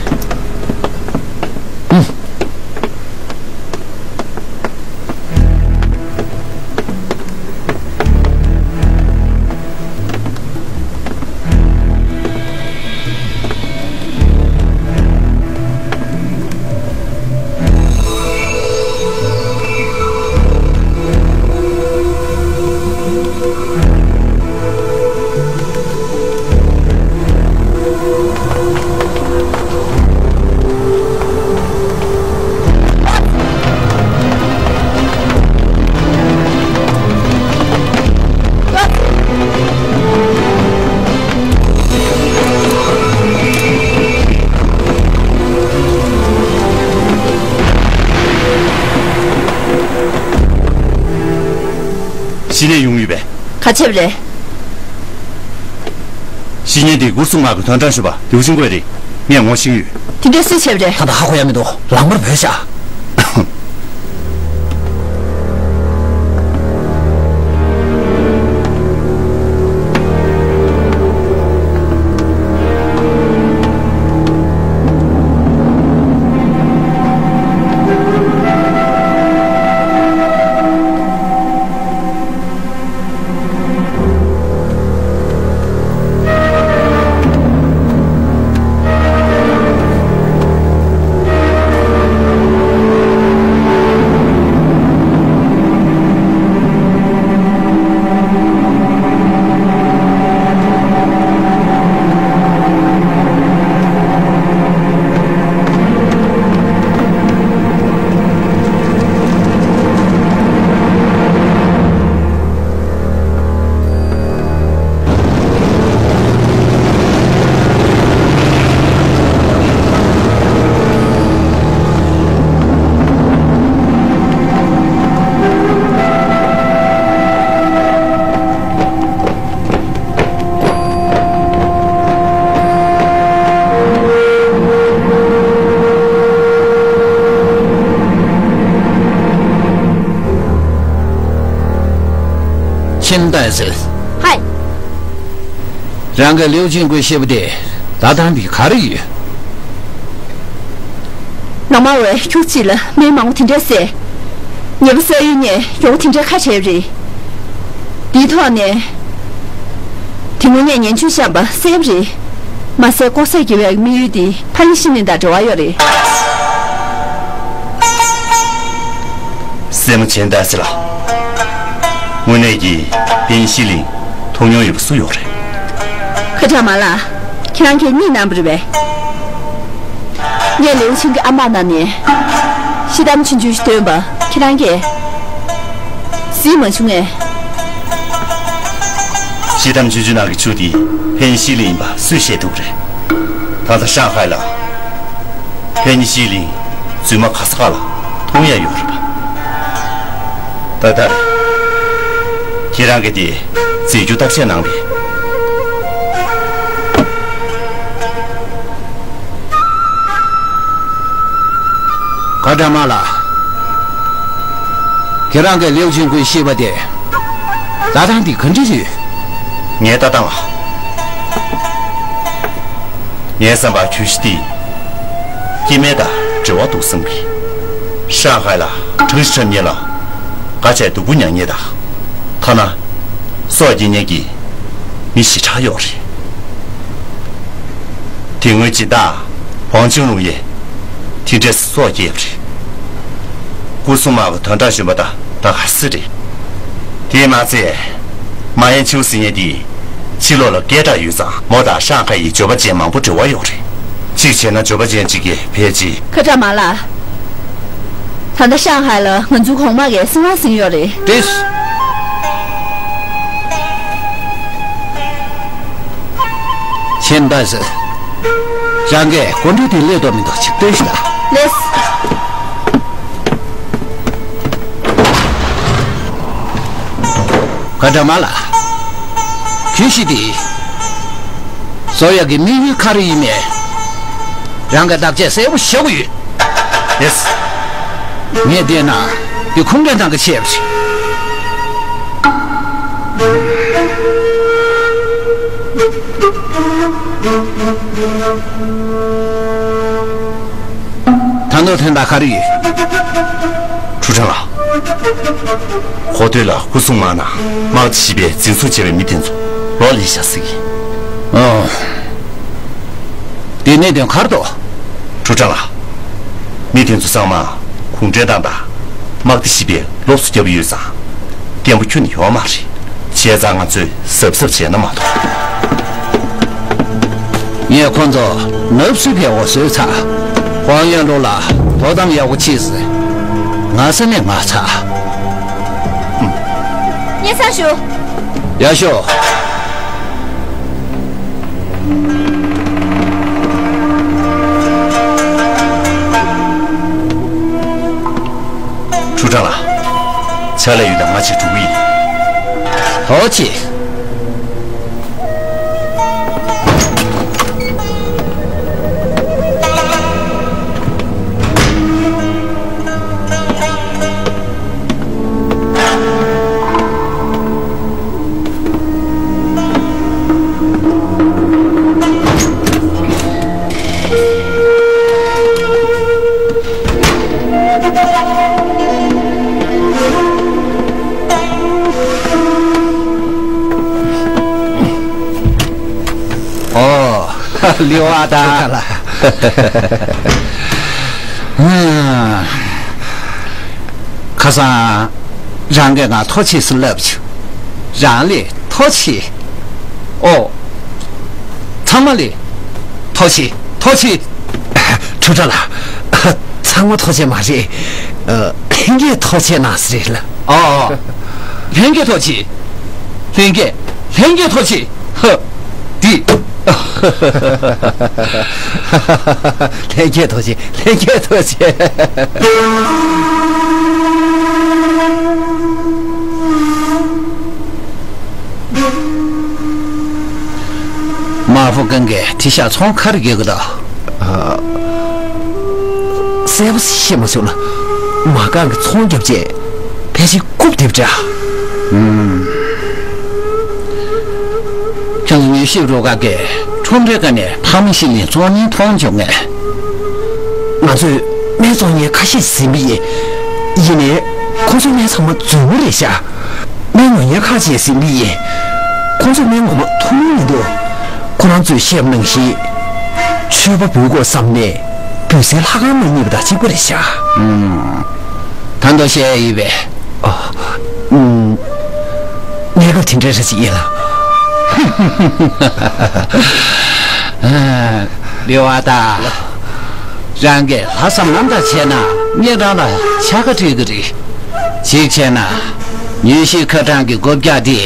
གཞི་ནས་ཡོང་ཡོད་པས། ག་བྱས་པ་རེད། བཤེས་གཉེན་དེ་སྐུ་སྲུང་དམག་གི་དོན་དྲང་ཞུ་བ་ལིའུ་ཆིང་ཀུའེ་རེད། ངས་ངོ་ཤེས་ཡོད། དེ་འདྲ་སུས་བྱས་པ་རེད། ད་ལྟ་ཧ་གོ་ཡ་མི་འདུག་ལག་དམར་བོས་ཤག་ཆིན་ཏའེ་ཧྥེ། ཧའི། རང་གིས་ལིའུ་ཆིང་ཀུའེ་བཤད་པ་དེ་ད་ཐང་འདི་ག་རེ་ཡོད། ནང་མ་བས་ཁྱུག་ཅིག་ལ་སྨན་མང་པོ་དེ་འདྲས་བཟས། ཉེས་པ་བསགས་ཡུལ་ནས་མགྱོགས་པོ་དེ་འདྲས་ཁ་བྲལ་བ་རེད། འདིའི་ཐོག་ནས། དེ་སྔོན་ངས་ངན་ཇུས་བཤམས་པ་གསལ་པོ་རེད། མ་ཟད་ལྐོག་ཟ་བགྱི་བའི་དམིགས་ཡུལ་འདི་ཕ་ཡི་ཤི་ནས་དང་འབྲེལ་བ་ཡོད་རེད། སྲས་མོ་ཆེན་ཏཱ་སི་ལགས། དངོས་གནས་ཀྱི་ཕན་ཤི་ལིང་མཐོང་མྱོང་ཡོད་པ་སུ་ཡོད་རེད། ཁ་དྲག་མ་ལགས། ཁྱེད་རང་གིས་གཉིད་ཉལ་བ་རེད་པས། ངས་ལེའུ་ཆིང་གི་ཨ་མ་ནང་ནས་ཤི་གཏམ་ཆུང་ཆུང་ཞིག་བཏོན་པ་ཁྱེད་རང་གིས་གཟིགས་མ་བྱུང་ངས། ཤི་གཏམ་ཆུང་ཆུང་ནང་གི་ཆུ་དེ་ཕན་ཤི་ལིང་ཡིན་པ་སུས་བཤད་ཐུབ་རེད། ད་ལྟ་ཧྲང་ཧའེ་ལ་ཕན་ཤི་ལིང་རྫུན་མ་ག་ས་ག་ལ་མཐོང་ཡ་ཡོད་རེད་པ། ད་ལྟ་ཁྱེད་རང་གིས་དེ་རྫས་འགྱུར་བརྟག་དཔྱད་གནང་བས། ཁ་དྲག་མ་ལགས། ཁྱེད་རང་གིས་ལེའུ་ཆིང་ཀུའེ་བཤད་པ་དེ་ད་ཐང་འདི་ག་འདྲ་རེད། ངའི་ལྟ་སྟངས་ལ། ངའི་བསམ་པར་གྱོད་གཞི་འདི་སྐྱེ་དམན་དང་འབྲེལ་བ་འདུག་བསམ་གི། ཧྲང་ཧའེ་ལ་གྲངས་ཤིག་འཁྲབ་མཁན་ལ་ག་བྱས་སྡུག་པོ་མྱངས་མཁན་དང་། ཐ་ན་སྲོག་སྐྱེལ་མཁན་གྱི་མི་ཞེ་དྲག་ཡོད་རེད། དེ་སྔོན་སྦྱིན་བདག་ཝང་ཅུན་ལུང་ཡིས་དེ་འདྲས་སྲོག་བསྐྱལ་བ་རེད། སྐུ་སྲུང་དམག་གི་དོན་དག་གཞོན་པ་དང་ད་ག་སེ་རེད། དེས་མ་ཚད་མ་ཡན་ཆིའུ་ཟེར་མཁན་དེ་ཕྱི་ལོགས་ལ་སྐད་གྲགས་ཡོད་ཙང་མོ་དང་ཧྲང་ཧའེ་ཡི་འབྱོར་པ་ཅན་མང་པོ་འབྲེལ་བ་ཡོད་རེད། གཅིག་བྱས་ན་འབྱོར་པ་ཅན་གཅིག་གིས་ཕལ་ཆེར། ཁ་དྲག་མ་ལགས། ད་ལྟ་ཧྲང་ཧའེ་ལ་ང་ཚོའི་གོང་དམག་གིས་སྲིད་དབང་ཟིན་ཡོད་རེད། ཏེས། ཆེན་ཏཱ་ཧྥེ། རང་གིས་གོ་འདྲི་དེ་སླེབས་དོ་མི་འདུག་ཅིག་སྟོན་ཞིག་ལ། ལེས། ཁ་དྲག་མ་ལགས། གྱོད་གཞི་འདི་བཟོ་ཡག་གི་དམིགས་ཡུལ་ག་རེ་ཡིན་མིན་རང་གིས་བརྟག་དཔྱད་གསལ་པོ་བྱེད་དགོས་ཡོད། ཡེས། ངས་བལྟས་ན་འདི་ཁུངས་སྐྱེལ་སྟངས་ཀྱི་ཆེད་རེད། ད་ནོར་ཐོན་ད་ག་རེ་ཡོད། ཁྲུ་ཁྲ་ལགས། ཧོ་ཏོས་ལ་སྐུ་སྲུང་མང་ན་དམག་སྡེ་བཞི་པའི་འཛིན་བཟུང་བྱས་པའི་མི་དེ་ཚོ་ལོག་ལེན་བཞག་ཟེར་གི། ཨོ། དེ་གནད་དོན་ག་རེ་འདུག། ཁྲུ་ཁྲ་ལགས། མི་དེ་ཚོ་ཚང་མ་གུང་ཁྲན་ཏང་དང་དམག་སྡེ་བཞི་པས་ལོབས་སུ་བརྒྱབ་ཡོད་ཙང་། བརྟན་པོ་ཁྱོན་ནས་ཡོད་མ་རེད། བྱས་ཙང་ང་ཚོས་གཟབ་གཟབ་བྱས་ན་མ་གཏོགས། ངས་ཁོ་ཚོ་ནབ་སུ་ཕེ་འོ་བཟོས་ཚར། ཧོང་ཡོན་ལུ་ལ་དོ་དམ་ཡག་པོ་བྱེད་ཟེར། ང་ས་ནས་ང་ཚ། སྙན་སེང་ཞུ། ཡག་ཤོས། ཁྲུ་ཁྲ་ལགས། ཕྱག་ལས་ཡོད་དམ། ང་ཅིག་འགྲོ་གི་ཡིན། ཧོ་ཅི། ཨོ། ལི་བ་ད། ཁ་སང་། རང་གིས་ང་ཐུགས་རྗེ་ཆེ་ཟེར་ལབ་བྱུང་། རང་ལ་ཐུགས་རྗེ་ཆེ། ཨོ། ཚང་མ་ལ་ཐུགས་རྗེ་ཆེ། ཐུགས་རྗེ་ཆེ། ཁྲུ་ཁྲ་ལགས། ཚང་མ་ཐུགས་རྗེ་ཆེ་མ་རེད། ཨ། ལྷན་རྒྱས་ཐུགས་རྗེ་ཆེ་གནང་ཟེར་རེད་ལ། ཨོ། ཨོ། ལྷན་རྒྱས་ཐུགས་རྗེ་ཆེ། ལྷན་རྒྱས། ལྷན་རྒྱས་ཐུགས་རྗེ་ཆེ། ཧ། འདི། ལྷན་རྒྱས་ཐུགས་རྗེ་ཆེ། ལྷན་རྒྱས་ཐུགས་རྗེ་ཆེ། མ་ཧྥུ་ཀན་གྱིས་དེ་ཤ་ཚོང་ཁ་རེ་རྒྱག་གི་འདུག། ཨ། གསལ་པོ་ཤེས་མ་བྱུང་ལ། མ་རྐང་གི་ཚོང་རྒྱབ་རྗེས་ཕལ་ཆེར་རྐུབ་རྡེབ་འདྲ། ཨུམ། ཁྱོད་ཚོ་མྱུལ་ཞིབ་རུ་ཁག་གིས་ཁྲོམ་རའི་ཁ་ནས་ཕག་མོ་ཤི་ལིན་བཙོང་མཁན་མཐོང་བྱུང་ངས། ང་ཚོས་སྨན་བཙོང་མཁན་ཁ་ཤས་ཟིན་པ་ཡིན། ཡིན་ནའི་ཁོ་ཚོའི་སྨན་ཚང་མ་རྫུན་མ་རེད་ཤག། སྨན་ཉོ་མཁན་ཁ་ཤས་ཟིན་པ་ཡིན། ཁོ་ཚོས་སྨན་ངོ་མ་ཐུག་མྱོང་མི་འདུག། ཁོ་རང་ཚོས་བཤད་པ་ནང་བཞིན་མཆོད་པ་འབུལ་དགོས་བསམ་ནས་འབུལ་སའི་ལྷ་ཁང་མ་རྙེད་པ་དང་གཅིག་པ་རེད་ཤག། ཨུམ། ད་དུང་བཤད་ཡོད་པས། ཨ། ཨུམ། གནས་སྐབས་དེ་འདྲ་རེད་ཅིག་ཡིན་ལ། ལི་བ་ད། རང་གིས་ལྷག་བསམ་རྣམ་དག་བྱས་ན་ངས་རང་ལ་ཕྱག་ཁ་སྤྲད་ཀྱི་རེད། གཅིག་བྱས་ན། མྱུལ་ཞིབ་ཁ་གྲངས་ཀྱི་སྒོ་བརྒྱག་དེ་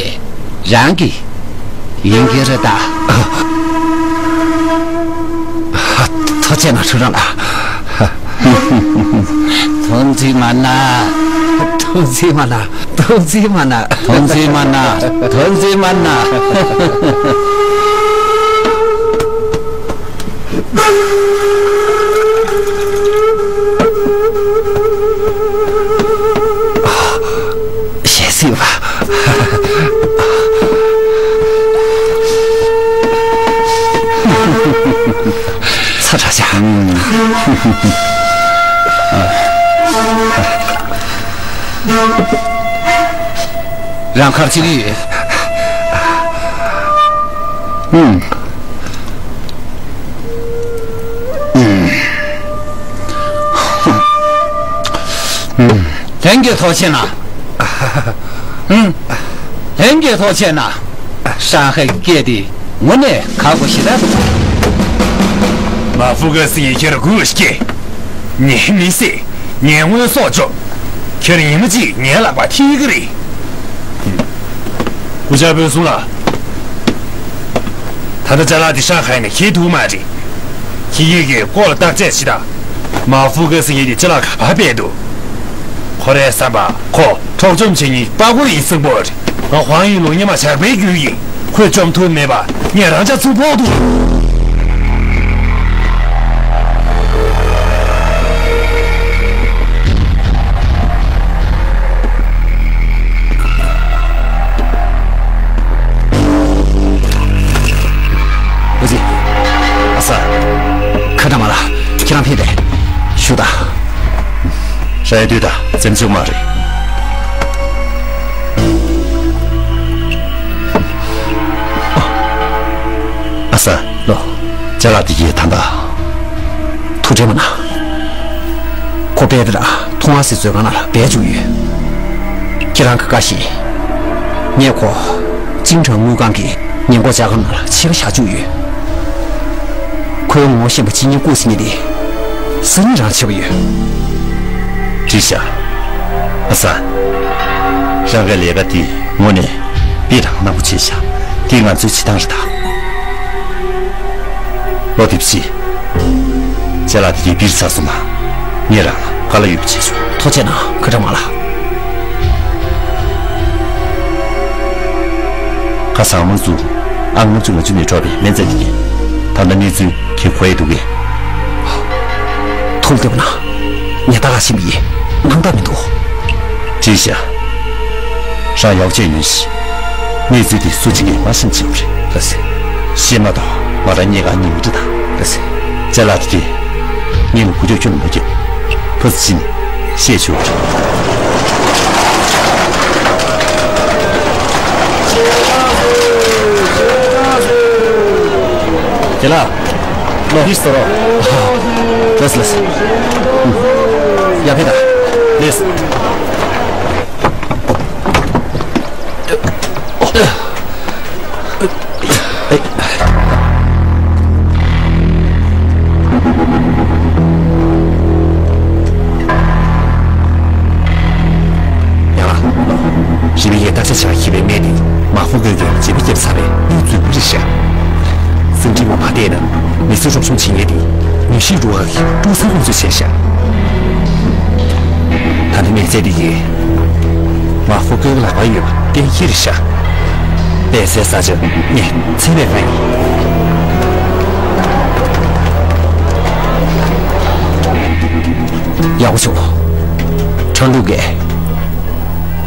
རང་གི་ཡིན་གྱི་རེད་ད། ཐུགས་རྗེ་གནང་ཁྲུ་ཁྲ་ལགས། ཐུགས་རྗེ་མ་གནང་། ཐུགས་རྗེ་མ་གནང་། ཐུགས་རྗེ་མ་གནང་། ཐུགས་རྗེ་མ་གནང་། ཐུགས་རྗེ་མ་གནང་། ཞལ་གཟིགས་པ། ཚ་དྲག་ཤག། རང་ག་རེ་བྱེད་ཀྱི་ཡོད། ཨུམ། ཨུམ། ཨུམ། ལྷན་རྒྱས་ཐུགས་རྗེ་གནང་། ཨུམ། ལྷན་རྒྱས་ཐུགས་རྗེ་གནང་། ཧྲང་ཧའེ་སྐད་དེ་དངོས་གནས་ཁག་པོ་ཞེ་དྲག་འདུག། མ་ཧྥུ་ཀན་སི་ཡིས་ཁྱེད་རང་སྒུག་སྐྱེ། ངས་མི་བསད། ངས་དངོས་ཟོག་འཇོམས། ཁྱེད་རང་ཉི་མ་གཅིག་ངའི་ལག་པར་ཐིག་གི་རེད། སྐུ་བཅར་དཔོན་གསུམ་ལགས། ད་ལྟ་ཅ་ལག་འདི་ཧྲང་ཧའེ་ནས་འཁྱེར་ཐུབ་མ་རེད། ཁྱེད་ཀྱིས་སྐོར་ལ་བརྟག་དཔྱད་བྱེད་དང་། མ་ཧྥུ་ཀན་སི་ཡིས་ཅ་ལག་ག་པར་སྤེལ་འདུག། ཁོ་རའི་བསམ་པར་ཁོ་འཕྲོག་བཅོམ་བྱེད་མཁན་པ་རྒོད་ཡིན་གསུངས་པ་རེད། ང་ཧུའང་ཡུན་ལུང་སྔོན་མ་ཇག་པའི་རྒྱུད་ཡིན། ཁོས་བཅོམ་ཐུབ་མེད་པ་ངས་རང་ཅག་ཚུར་ཕོག་ཐུབ། མ་ལ་ཁྱེད་རང་ཕེབས་པས་ཞུ་དང་། ར་ཡ་དུས་དང་འཛེམ་བཅུག་མ་རེད། ཨ་ས། ལོ། ཅ་ལག་དེ་གྱིས་ད་ལྟ། ཐུགས་ཁྲལ་མ་གནང་། ཁོ་པད་ར་ཐོང་ཨ་སི་མཛོད་ཁང་ནང་ལ་སྦས་བཅུག་ཡོད། ཁྱེད་རང་གི་བཀའ་བཞིན། ངས་ཁོ་ཅིང་ཁྲང་དངུལ་ཁང་གི་ཉེན་འགོག་ལྕགས་སྒམ་ནང་ལ་ཕྱི་ལ་བཞག་བཅུག་ཡོད། ཁོའི་ངོ་ཤེས་པ་གཅིན་སྙི་བཀུག་ཟིན་ནི་དེ་སང་ཉིན་རང་བྱེད་པ་ཡོད། འགྲིག་ཤག་ཨ་ས། རང་གི་ལས་ཀ་དེ་དངོས་གནས་དཔེ་རང་གནག་པོ་བྱས་ཤག་དེ་ང་ཚོའི་བྱེད་སྟངས་རེད་ད། ལོ་དེབ་ཕྱི། ཅ་ལག་དེ་གའི་པིར་ཚ་སོང་ན། ངས་རང་ལ་དཀའ་ལས་ཡོད་པ་བྱེད་ཆོག་ཐུགས་རྗེ་གནང་ཁ་བྲལ་མ་ལ། ཁ་སང་མང་ཚུགས་ཨང་ལྔ་བཅུ་ང་བཅུ་ནས་འཕྲོ་བའི་སྨན་རྫས་དེ་གའི་ད་ལྟ་གནས་ཚུལ་གྱི་གོ་ཡས་འདུག་གས། ཐུགས་བདེ་པོ་གནང་། ངས་ད་ག་ཤེས་པ་ཡིན་སྣང་དག་མི་འདུག་འགྲིག་ཤག་རང་ཡག་བྱས་ཡོང་ཞིག་གནས་ཚུལ་དེ་སུ་གཅིག་གིས་མ་ཤེས་བྱེད་དགོས་རེད། ལགས་སེ། ཤེས་མ་གཏོགས་ང་རང་གཉིས་ཀ་གཉིས་མི་འགྲིག་དང་། ལགས་སེ། ཅ་ལག་དེ་དེ་ངས་ལ་གུ་རྒྱོབ་ཁྱོད་ལ་མ་རྒྱོབ། ཕ་སི་ཅིན་ཤེས་ཆོག་རེད། ཁྱེད་ལ། ལོ། འདི་ཟེར་རོ། ལགས་སེ་ལགས་སེ། ཡར་ཕེབས་དང་། ལགས་སེ། ཡང་ལ། རི་མི་ཡས་བརྟག་དཔྱད་བྱ་བ་ཞེས་པའི་སྨན་དེ་མ་ཧྥུ་ཀོན་གྱིས་བརྗེ་པོ་བརྒྱབ་ཚར་བའི་དངུལ་རྫུན་མ་རེད་ཤག་སེམས་ཁྲལ་མ་མ་བལྟས་ན་མི་ཚེ་རོགས་རམ་བྱེད་མཁན་དེ་མི་ཤེས་འགྲོ་བ་གི་ཀྲུང་སེ་དབང་ཚོད་བྱས་ཤག་ད་ནི་མི་ཚེ་འདི་ཡིན། མ་ཧྥུ་ཀོན་ལག་པར་ཡོད་པ་གཏན་འཁེལ་རེད་ཤག་པད་ཚལ་ས་ཆ་ངས་ཚད་མེད་གང་ཡིན། ཡག་པོ་བྱུང་། ཁྲང་ཀྲུག་གིས་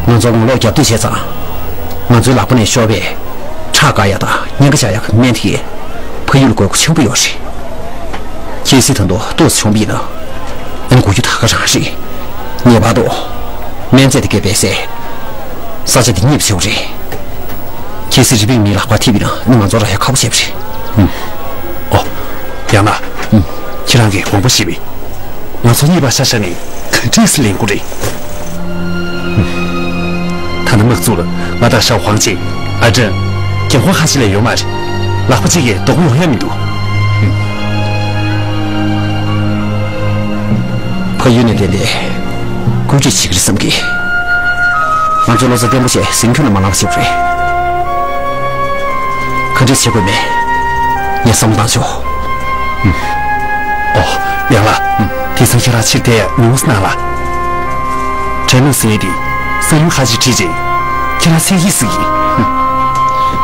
ང་ཚོར་ངོ་ལོག་རྒྱབ་གཏོད་བྱས་ཙང་། ང་ཚོའི་ལག་པ་ནས་ཤོར་བའི་ཁྲག་བཀག་ཡག་དང་གཉན་ཁ་བཅག་ཡག་གི་སྨན་དེ་ཕ་ཡུལ་ལ་དགོས་མཁོ་ཆེན་པོ་ཡོད་རེད། གལ་སྲིད་ད་དུང་ཏོག་ཙམ་བྱུང་བ་ཡིན་ན། ཨ་ནི་འགུལ་རྒྱུ་ད་ག་རང་རེད། ངེས་པར་དུ་སྨན་རྫས་དེ་གས་སྦས་སའི་ས་ཆ་དེ་རྙེད་པ་བྱེད་དགོས་རེད། གལ་སྲིད་རི་པིན་མིའི་ལག་པར་ཐེབས་པ་ཡིན་ན་ཨ་ནི་ང་ཚོ་རང་ཡག་ཁག་པོ་བྱས་པ་རེད། ཨོ། ཡང་ན། ཁྱེད་རང་གིས་དགོངས་པ་བཞེས་པས། ང་ཚོ་གཉིས་བར་ཆ་བཞག་ནས་ག་འདྲས་སེ་ལེན་དགོས་རེད། ད་ནི་དམག་འཛུགས་ལ་ང་དང་ཞའོ་ཧུའང་ཅེ། ཨ་ཀྲེན། རྒྱབ་ཁོག་ཁ་ཤས་ལས་ཡོད་མ་རེད། ལག་པ་གཅིག་གིས་ལྡོག་པ་ཡོང་ཡ་མི་འདུག་ཕ་ཡུལ་ནས་བསྡད་དེ་བཀོད་སྒྲིག་བྱེད་ཀྱི་རེད་བསམ་གི། ང་ཚོས་བློ་རྩ་བརྟན་པོ་བྱས་ཟིང་ཁྱོན་ལ་མ་ལངས་པ་བྱེད་དགོས་རེད། ག་འདྲས་བྱེད་དགོས་མེད། ངས་བསམ་བློ་བཏང་ཆོག་ཨོ། ཡང་ལ། དེང་སང་ཁྱེད་རང་ཕྱིར་དེ་ཉུང་སུ་གནང་ལ། དྲན་ནུས་ཟེར་དེ་ས་ཡུལ་ཁ་ཅིག་ཁྲིད་རྗེས་ཁྱེད་རང་ཚེ་ཡིས་ཟིག་ཡིན།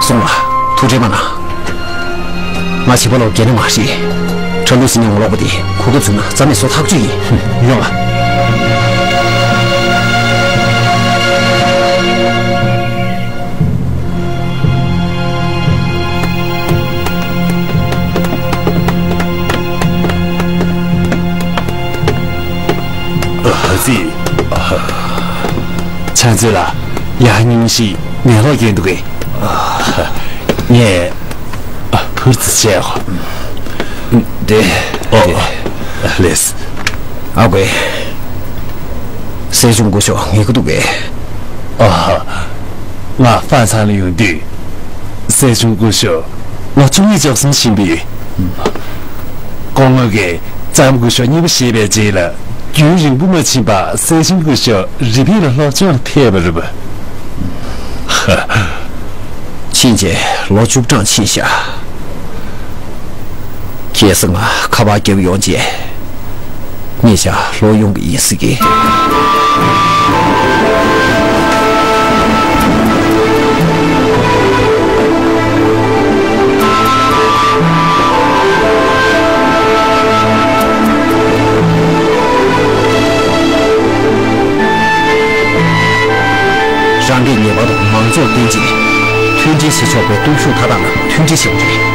སོང་ལ། ཐུགས་ཁྲལ་མ་གནང་། ང་བྱིས་པ་ལོ་རྒན་ནི་མ་རེད། ཁྲ་ལུ་སི་ནི་ངོ་ལོག་པ་དེ་གོ་སྐབས་བྱུང་ན་རྩ་མེད་བཟོ་ཐག་ཆོད་ཡིན། ཡོང་ལ། ཨ་ཙི། ཕྱག་མཛོད་ལ་ཡར་སྙུང་ཞིག་ནས་ལོག་གིན་འདུག་གས། ངས་བུར་ཙི་བྱས། དེ། ཨོ། ལེས། ཨ་ཁུ། སྲིད་སྐྱོང་སྐུ་ཞབས་ངེས་ཀྱི་འདུག་གས། ཨ། ང་ཧྥན་ཚང་ལ་ཡོང་དུས། སྲིད་སྐྱོང་སྐུ་ཞབས་ལོ་བཅུ་གཉིས་ལྕོགས་ཙམ་ཕྱིན་པས། སྐུ་ངོ་གིས་ལྕམ་སྐུ་ཞབས་གཉིས་པ་བཞེས་པའི་རྗེས་ལ་རྒྱུན་རིང་པོ་མ་ཕྱིན་པར་སྲིད་སྐྱོང་སྐུ་ཞབས་རི་པིན་ལ་སློབ་སྦྱོང་ལ་ཕེབས་པ་རེད་པ། ཕྱིན་ཆད་ལོ་བཅུ་གྲངས་ཕྱིན་ཤག་ཁ་སང་ང་ཁ་པར་བརྒྱབ་ཡོང་རྗེས། ཉེ་ཆར་ལོག་ཡོང་གི་ཡིན་ཟེར་གི། རང་གིས་ངེས་པར་དུ་མང་ཚོགས་བསྟེན་ཆེད་མཐུན་སྒྲིལ་བྱེད་ཆོག་པའི་སྟོབས་ཤུགས་མཐའ་དག་ལ་མཐུན་སྒྲིལ་བྱེད་དགོས་རེད།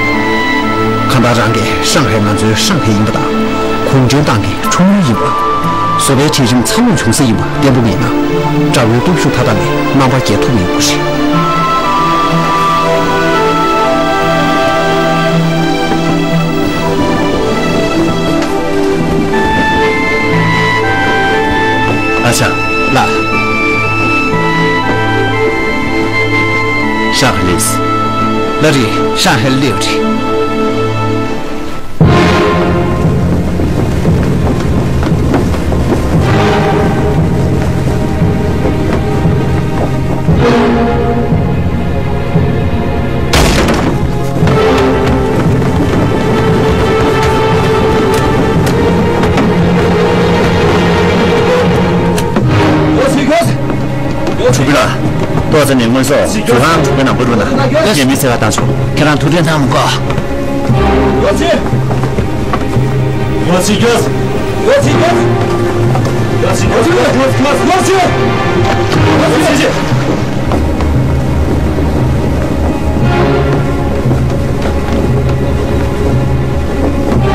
ག་ ད་རང་གིས་ཧྲང་ཧའེ་ང་ཚོའི་ཧྲང་ཧའེ་ཡིན་པ་དང་། གུང་ཁྲན་ཏང་གི་ཁྲོམ་རའི་ཡིན་པ། བཟོ་པའི་གྲལ་རིམ་འཚར་ལོངས་བྱུང་ས་ཡིན་པ་བརྟན་པོ་མེད་ན། དགྲ་བོའི་སྟོབས་ཤུགས་མཐའ་དག་ནས་རྣམ་པར་རྒྱལ་ཐུབ་མེད་པ་རེད། ཨ་ཅག་ལགས། ཧྲང་ཧའེ་ལས། ལགས་རེད། ཧྲང་ཧའེ་སླེབས་རེད། ཕྲུ་གུ་ལགས། ཏོག་ཙམ་ནས་དངོས་ཟོག་ཟོག་ཁང་ཕྲུ་གུ་ནང་འབུད་རོགས་གནང་། ངས་མི་ཚེ་བ་བཏང་ཆོག་ཁྱེད་རང་ཐུགས་ཁྲལ་གནང་མི་དགོས།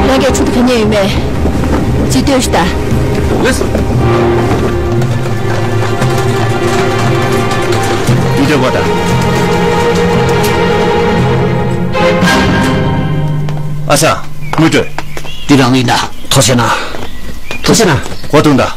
རང་གིས་ཆུ་དེ་ག་ནས་ཡོད་མེད་ཅིག་ལྟོས་ཤིག་ད། འདི་འདྲ་བ་དང་། ཨ་ཞང་། དངུལ་སྤྲོད། འདི་རང་ཡིན་ད། ཐུགས་རྗེ་གནང་། ཐུགས་རྗེ་གནང་། སྒོ་རྡུང་དང་།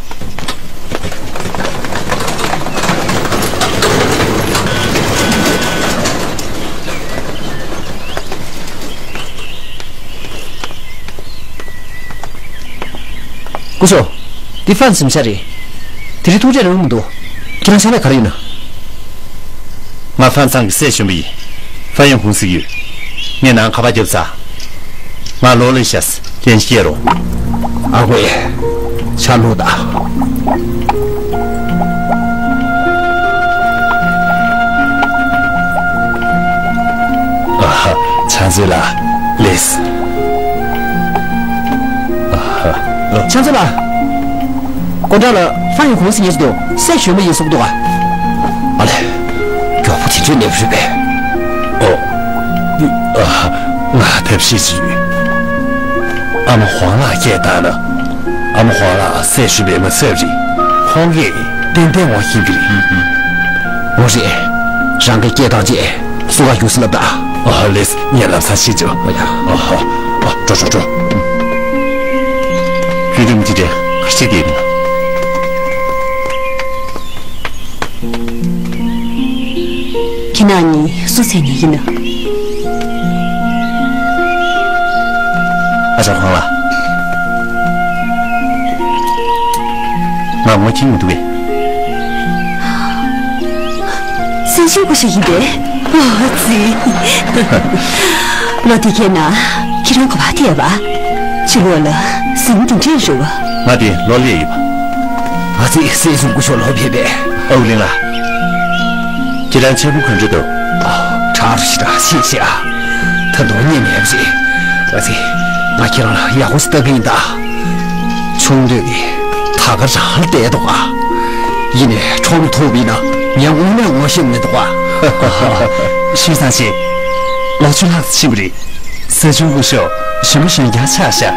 སྐུ་ཞབས། འདི་ཧྥན་གཟིམ་ཤག་རེད། དེ་རིང་ཐུག་འཕྲད་རན་མི་འདུག་ཁྱེད་རང་ཕྱག་ལས་ག་རེ་ཡིན་ན། ང་ཧྥན་ཚང་གི་སྲས་གཞོན་པ་ཡིན། ཧྥན་ཡང་ཧུང་ཟེར་གྱི་ཡོད། ངས་ནང་ཁ་པར་བརྒྱབ་ཚར། ང་ལོག་ལས་ཤག་ལན་ཞིག་སྐྱེལ་རོགས། ཨ་ཁུ། ཕྱག་ལོག་དང་། ཨ་ཧ། ཕྱག་མཛོད་ལགས། ལགས། ཨ་ཧ། ཕྱག་མཛོད་ལགས། ཀོང་ཀྲོའུ་ལ་ཧྥན་ཡང་ཧུང་ཟེར་མཁན་ཞིག་འདུག་སྲས་གཞོན་པ་ཡིན་གསུངས་འདུག་ག་ཨ་ལས། མགྱོགས་པོ་དེ་འདྲའི་སླེབས་རེད་པས། ཨོ། ཨ། ང་ཐབས་ཤེས་ཤིག་ཡོད། ཨ་མ་ཧོང་ལགས་སྐད་བཏང་ན། ཨ་མ་ཧོང་ལགས་སྲས་གཞོན་པའི་མ་ཚབ་རེད། ཁོང་གིས་ཏན་ཏན་འོང་ཤེས་ཀྱི་རེད། འོ་རེད། རང་གི་སྐད་བཏང་རྗེས་སུ་ག་ཡོང་ས་ལབ་ད། ཨ་ལས། ངས་ལམ་སང་ཤེས་བྱུང་། ཨ་ཡ། ཨ་ཧ། ཨ། འགྲོ་འགྲོ་འགྲོ། བརྒྱུད་རིམ་འདི་འདྲ་ག་རེ་བྱེད་ཀྱི་ཡིན་ན། ཁྱེད་རང་གཉིས་སུ་བཙལ་ནས་ཡིན་ན། ཨ་ཅག་ཁོང་ལ། ང་ངོ་མཁྱེན་མི་འདུག་གས། སྲས་གཞོན་སྐུ་ཞབས་ཡིན་པས། ཨོ་ཙི། ལོ་དེ་གའི་ནང་ཁྱེད་རང་ག་པར་བསྡད་པ། ཕྱི་ལོགས་ལ་གཟིམ་འདི་འདྲས་རེད་པ། ང་དེ་ལོག་སླེབས་ཡོད་པ། ཨ་ཙི། སྲས་གཞོན་སྐུ་ཞབས་ལོག་ཕེབས་པས། ཨའུ་གླིང་ལགས། ཁྱེད་རང་ཕྱག་ཕུ་ག་འདྲ་འདུག་ཨ། ཁྲག་རུ་ཞེ་དྲག་ཤེས་ཤེས་ཨ། ད་དུང་རྙེད་མེད་པ་རེད། ཨ་ཙི། ང་ཁྱེད་རང་ལ་ཡག་པོ་ཞིག་ལྟ་གི་ཡིན་ད། ཆུང་དུས་ནས་ད་ག་རང་བསྡད་འདུག་ཨ། ཡིན་ནའི་ཁྲོམ་ཐུག་པ་ཡིན་ན་ངས་དངོས་གནས་ངོ་ཤེས་མི་འདུག་ཨ། ཤེས་ཙང་ཞིག་ལོ་བཅུ་ལྷག་ཙམ་ཕྱིན་པ་རེད། སྲས་གཞོན་སྐུ་ཞབས་ཞི་མི་གཞོན་རྐྱང་ཆགས་ཤག་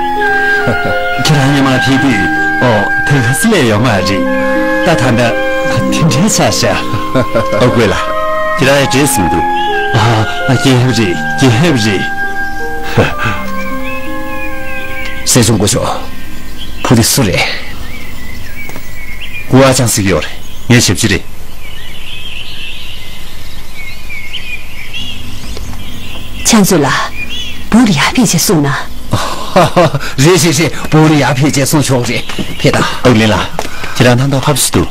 ཁྱེད་རང་སྔོན་མ་ཕེབས་དུས་ཨོ་དེ་ག་ཚོད་སླེབས་ཡོད་མ་རེད། ད་ད་ལྟ་དེ་འདྲའི་ཆགས་ཤག་ཨ་ཁུ་ལགས། ཁྱེད་རང་ཡང་བྲེལ་ཟིན་འདུག་ཨ། རྒན་ལགས་རེད། རྒན་ལགས་རེད། སྲས་གཞོན་སྐུ་ཞབས། བུ་དེ་སུ་རེད། ཀུའོ་ཨ་ཅང་ཟེར་གྱི་ཡོད་རེད། ངའི་ཞབས་ཕྱི་རེད། ཕྱག་མཛོད་ལགས། བུ་ལ་ཡར་ཕེབས་རྗེས་གསུངས་ན། རེད་རེད་རེད། བུ་ལ་ཡར་ཕེབས་རྗེས་གསུང་ཆོག་རེད། ཕེབས་དང་། ཨའུ་གླིང་ལགས། ཁྱེད་རང་ཐང་ཐོག་ཁ་བ་ཞིག་འདུག་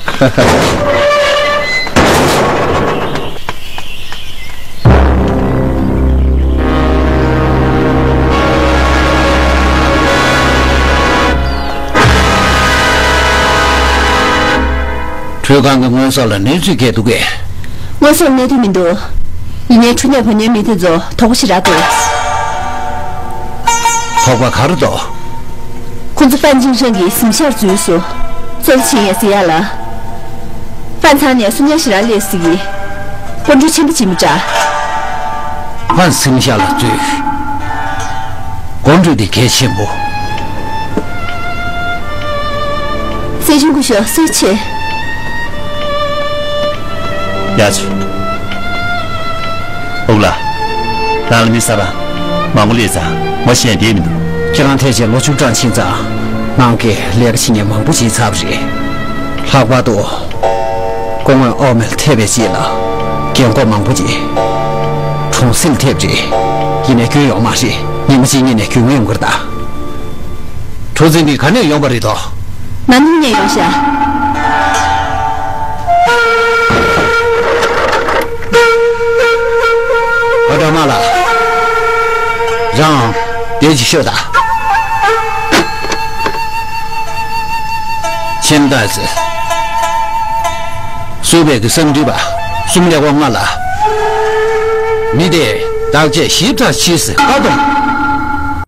ཁྲོས་ཁང་གི་དངོས་ཟོག་ལ་གནོད་འཚེ་བྱས་འདུག་གས། དངོས་ཟོག་གནོད་དོན་མི་འདུག་ཡིན་ནའི་འཕྲུལ་གནས་བ་ཉའི་མི་དེ་ཚོ་དོགས་པ་ཞེ་དྲག་འདུག་དོགས་པ་ག་རེ་འདུག་ཁོ་ཚོ་ཧྥན་ཅིན་ཧྲེང་གི་གཟིམ་ཤག་འཛུལ་སོང་། ཙོ་ལི་ཆིན་ཡང་ཟེར་ཡག་ལ། ཧྥན་ཚང་ནས་སུམ་ཉ་ཞེ་དྲག་སླེབས་ཟིག་གི། སྐུ་མགྲོན་ཆེན་པོ་ཅིག་མི་དྲག་ཧྥན་གཟིམ་ཤག་ལ་འཛུལ། གོམ་བགྲོད་དེ་གལ་ཆེན་པོ། སྲས་ཆུང་སྐུ་ཞབས་གསོལ་ཆེ། ཡ་ཆུ། ཨུག་ལ། རང་ལ་མི་གསར་པ་མང་པོ་སླེབས་ཙང་ངོ་ཤེས་བསྡད་མི་འདུག་ཁྱེད་རང་ཐེངས་ཆེན་ལོ་བཅུ་གྲངས་ཕྱིན་ཙང་། ནང་གི་ལས་ཀ་བྱེད་མཁན་མང་པོ་ཅིག་ཚར་བ་རེད། ལྷག་པར་དུ། སྐུ་ངོ་ཨོ་མེལ་ཐེ་བའི་རྗེས་ལ། རྒན་འཁོགས་མང་པོ་ཅིག་གྲོང་གསེབ་ཐེབས་རེད། ཡིན་ནའི་རྒྱུས་ཡོད་མ་རེད། ཉིན་མོ་གཅིག་གཉིས་ནས་རྒྱུས་མངའ་ཡོང་གི་རེད་ད། གྲུ་གཟིངས་འདི་ག་ནས་ཡོང་པ་རེད་དོ། ན་ནིང་ནས་ཡོང་ཤག་ཨ་ཀྲ་མ་ལགས། རང་། བསྡད་ཅིག་ཤོད་དང་། ཆེན་ཏཱ་ཙི། སུའུ་བལ་གྱི་གསང་འདུས་པ་གསུམ་ཀླད་ཀོར་ལྔ་ལ། མི་དེས་བརྟག་དཔྱད་ཞིབ་ཕྲ་བྱས་ཟིན་ཁ་ཏོང་།